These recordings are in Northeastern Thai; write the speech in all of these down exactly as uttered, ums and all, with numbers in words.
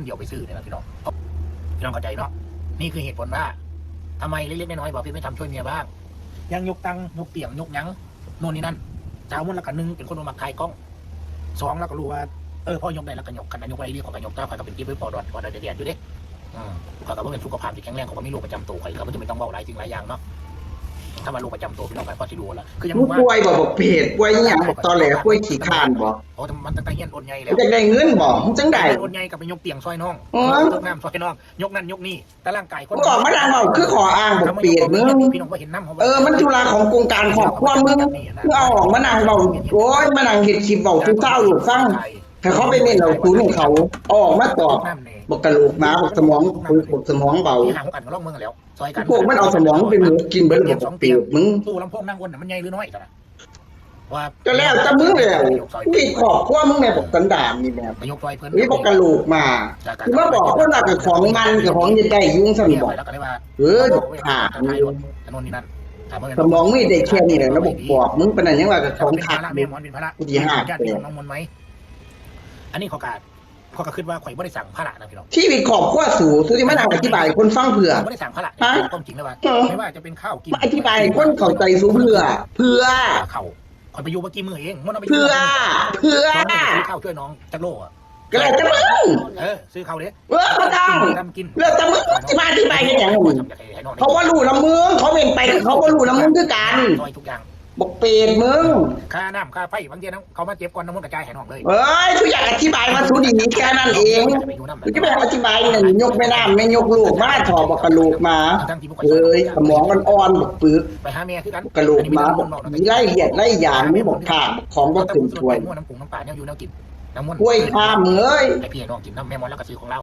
เดียวไปซื้อเนี่ยนะพี่น้อง พี่น้องเข้าใจเนาะ นี่คือเหตุผลว่าทำไมเล็กๆน้อยๆบ่าวเพชรไม่ทำช่วยเมียบ้าง ยังยกตังค์ยกเตียงยกหยังโน่นนี่นั่น สาวมนต์แล้วก็หนึ่งเป็นคนบ่มักถ่ายกล้อง สองแล้วก็รู้ว่า เออ พ่อยกได้แล้วก็ยก คันยกไว้เรียกก็ยก แต่ข้อยก็เป็นจิ๊บไว้พอดอน พอดอนแดดๆอยู่เด้ อืม ข้อยก็บ่เป็นสุขภาพที่แข็งแรง ข้อยก็มีโรคประจำตัว ข้อยก็บ่จำเป็นต้องเว้าหลายสิ่งหลายอย่างเนาะ ถ้าว่าโรคประจำตัวพี่น้องก็พอสิรู้ล่ะ คือยัง มึง ว่า ป่วยบ่ บักเปรต ป่วยอีหยัง บักตอแหล ป่วยขี้คร้านบ่ โอ้ แต่มันตั้งแต่เฮียนโอนใหญ่แล้ว มึงอยากได้เงินบ่ มึงจั่งใด เฮียนโอนใหญ่ก็ไปยกเตียงซอยน้อง เออ ยกน้ำซอยน้อง ยกนั่นยกนี่ แต่ร่างกายคน มึงออกมานั่งเว้าคือข้ออ้างบักเปรตมึง พี่น้องบ่เห็นนำ เออ มันธุระของโครงการครอบครัวมึง มึงเอาออกมานั่งเว้า โอ้ย มานั่งเฮ็ดคลิปเว้าสู่ชาวโลกฟัง ให้เขาไปเม้นเอาศูนย์ให้เขา เอาออกมาตอบ บักกะโหลกหมา บักสมอง บักสมองเบา ที่หาของกันก็ลองเมืองแล้ว ซอยกัน พวกมันเอาสมองไปหมกกินเบิด บักเปรตมึง ตู้ลำโพงนั่งวนน่ะมันใหญ่หรือน้อยซะนะ ว่า ก็แล้วแต่มึงแล้ว มึงมีครอบครัวมึงแม่บักสันดานนี่แม่ ไปยกซอยเพิ่น นี่บักกะโหลกหมา จ้ะ คือมาบอกคนว่าเจ้าของมัน เจ้าของเฮ็ดได้อยู่ซั่นบ่ แล้วก็เลยว่า เออ บักขาด ถนนนี่นั่น ถามว่า สมองมึงได้แค่นี้แหละ แล้วบักปอบมึงปานนั้นยังว่าเจ้าของคัก เป็นภาระแม่หมอน เป็นภาระ กูสิหา ญาติพี่น้องน้องมนต์ไหม อันนี้เขาก็ ข้อยก็คิดว่าข้อยบ่ได้สร้างภาระนะพี่น้อง ชีวิตครอบครัวสู สูสิมานั่งอธิบายให้คนฟังเพื่อ ข้อยบ่ได้สร้างภาระ ฮะ ความจริงแล้วว่า เออ ไม่ว่าจะเป็นข้าวกิน มาอธิบายให้คนเข้าใจสูเพื่อ เพื่อ ข้าว ข้อยไปอยู่บ่กี่มื้อเอง มันเอาไป เพื่อ เพื่อ สองมื้อซื้อข้าวช่วยน้องจักโลอะ ก็แล้วแต่มึง เออ ซื้อข้าวเด้ เออ บ่ต้อง ตำกิน แล้วแต่มึงสิมาอธิบายเฮ็ดหยังมึง อยากให้น้องได้ เขาบ่รู้นำมึง เขาเว้นไปคือเขาบ่รู้นำมึงคือกัน ซอยทุกอย่าง บักเปรตมึง ค่าน้ำค่าไฟบางเทื่อนะ เขามาเก็บก่อน น้ำมันกระจายให้น้องเลย เอ้ย กูอยากอธิบายว่าสูดีแค่นั้นเอง กูจะไปอธิบายเนี่ย ยกแม่น้ำแม่ยกลูกมา ถอดบักกะโหลกหมา เอ้ย สมองอ่อนๆ บักปึก ไปหาแม่คือกัน กะโหลกหมา บักผีไร้เลียดไร้หยาง มึงบักขาด บักของบ่เต็มถ้วย น้ำปรุงน้ำปลาเนี่ยอยู่แนวกิน น้ำมัน กล้วยข้ามเอ้ย ให้พี่ให้น้องกินน้ำ แม่มอนแล้วก็ซื้อของเรา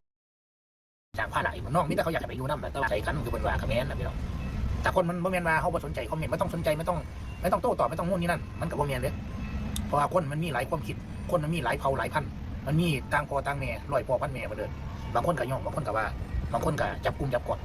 สร้างภาระให้น้อง มีแต่เขาอยากให้ไปอยู่นำ แต่ว่าใส่กันคือเพิ่นว่าก็แม่นน่ะพี่น้อง แต่คนมันบ่แม่นว่าเฮาบ่สนใจคอมเมนต์ ไม่ต้องสนใจ ไม่ต้อง ไม่ต้องโต้ตอบ ไม่ต้องนู่นนี่นั่น มันก็บ่แม่นเด้ เพราะว่าคนมันมีหลายความคิด คนมันมีหลายเผ่าหลายพันธุ์ มันมีต่างพ่อต่างแม่ ร้อยพ่อพันแม่มาเด้อ บางคนก็ย่อง บางคนก็ว่า บางคนก็จับกลุ่มจับกอด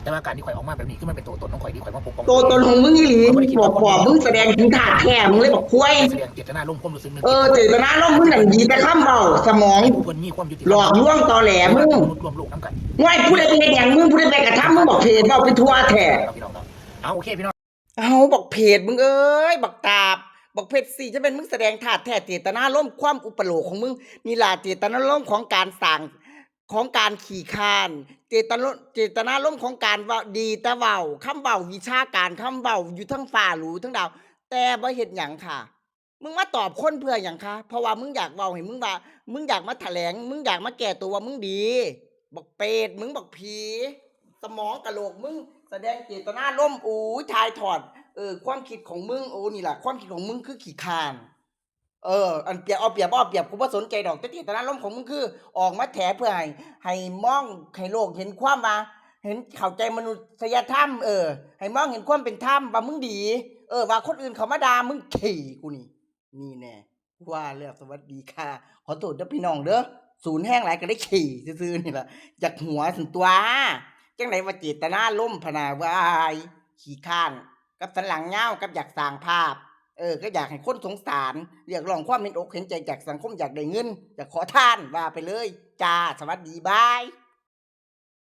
แต่ว่าการที่ข่อยออกมาแบบนี้ คือมันเป็นตัวตนของข่อยที่ข่อยมาปกป้อง ตัวตนของมึงอีหลี บอก บอกมึงแสดงถึงธาตุแท้มึงเลย บักควย แสดงเจตนารมณ์ความรู้สึกนึก เออ เจตนารมณ์มึงนั่นดีแต่คำเว้า สมอง ผู้เพิ่นมีความยุติธรรม หลอกลวงตอแหลมึง มนุษย์ร่วมโลกนำกัน ง่าย ผู้ใดไปเฮ็ดหยังมึง ผู้ใดไปกระทำมึง บักเปรต เว้าไปทั่วแท้ พี่น้องเนาะ เอา โอเคพี่น้อง เอา บักเปรตมึงเอ้ย บักตาบ บักเปรตสิ จะเป็นมึงแสดงธาตุแท้ เจตนารมณ์ความอุปโลกของมึง นี่ล่ะเจตนารมณ์ของการสร้าง ของการขี้คร้าน เจตนารมณ์ เจตนารมณ์ของการเว้าดีแต่เว้า คำเว้าวิชาการ คำเว้าอยู่เทิงฟ้าหรูเทิงดาว แต่บ่เฮ็ดหยังค่ะ มึงมาตอบคนเพื่อหยังคะ เพราะว่ามึงอยากเว้าให้มึงว่า มึงอยากมาแถลง มึงอยากมาแก้ตัวว่ามึงดี บักเปรตมึง บักผี สมองกะโหลกมึง แสดงเจตนารมณ์ โอ้ย ถ่ายทอด เออ ความคิดของมึง โอ้ นี่ล่ะ ความคิดของมึงคือขี้คร้าน เออ อันเปรียบเอาเปรียบเอาเปรียบ กูบ่สนใจดอก แต่เจตนารมณ์ของมึงคือ ออกมาแถเพื่อให้ ให้มอง ให้โลกเห็นความว่า เห็นเข้าใจมนุษยธรรม เออ ให้มองเห็นความเป็นธรรม ว่ามึงดี เออ ว่าคนอื่นเขามาด่ามึง ขี้กูนี่ นี่แน่ ว่าแล้ว สวัสดีค่ะ ขอโทษเด้อพี่น้องเด้อ สูนแฮงหลายก็ได้ขี้ซื่อๆนี่ล่ะ อยากหัวซั่นตั๊ว จั่งใดว่าเจตนารมณ์พะนา ว้าย ขี้คร้าน กับสันหลังยาว กับอยากสร้างภาพ เออ ก็อยากให้คนสงสาร เรียกร้องความเห็นอกเห็นใจจากสังคม อยากได้เงิน อยากขอทาน ว่าไปเลยจ้า สวัสดี บาย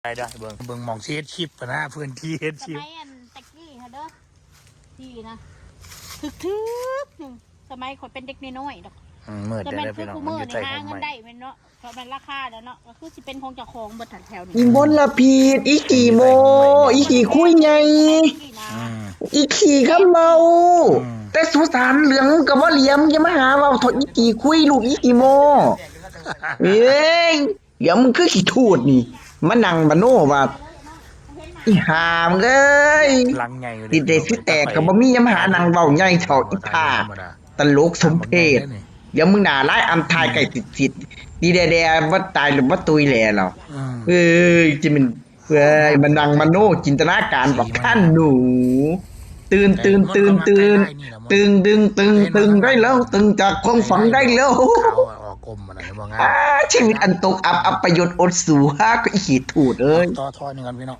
ได้ได้ เบิ่ง เบิ่งหม่องสิเฮ็ดคลิปนะ พื้นที่เฮ็ดคลิป สมัยอันตะกี้หั้นเด้อ ที่นะ ทึกๆ หนึ่ง สมัยข้อยเป็นเด็กน้อยๆดอก อืม มืด แต่แม่น เด้อ คือ พี่น้อง คู่มื้อ มันอยู่ นี่ ใต้ หา ร่ม เงิน ไม้ ได้แม่นเนาะ เพราะมันราคาแล้วเนาะ ก็คือสิเป็นของเจ้าของเบิดหั้นแถวนี้ อีมลพิษ อีขี้โม้ อีขี้คุยใหญ่ อืม อีขี้คำเบา อืม แต่สุสานเหลืองก็บ่เหลียม อย่ามาหาเว้าเถาะ อีขี้คุย ลูกอีขี้โม้ เอ้ย เดี๋ยวมึงคือขี้ทูดนี่ มานั่งมโนว่า อีห่ามึงเอ้ย หลังใหญ่เลย ติดเดซิแตกก็บ่มี อย่ามาหานั่งเว้าใหญ่เถาะ อีห่า ธรรมดา ตลกสมเพช เดี๋ยวมึงหน้าร้ายอำทายใกล้ติดสิทธิ์ ดีแด่ๆ บ่ตายหรือบ่ตุยแหล่หรอก อืม เอ้ย จะเป็น เอ้ย มานั่งมโนจินตนาการบักท่านหนู ตื่น ตื่น ตื่น ตื่น ตึง ดึง ตึง ตึง ได้แล้ว ตึงจากความฝันได้แล้ว ขาวอะ ออกกลมอะนะ เห็นบ่งาม อ้า ชีวิตอันตกอับ อัปยศอดสู ฮะ ก็อีขี้ทูดเอ้ย ต่อท่อหนึ่งก่อนพี่น้อง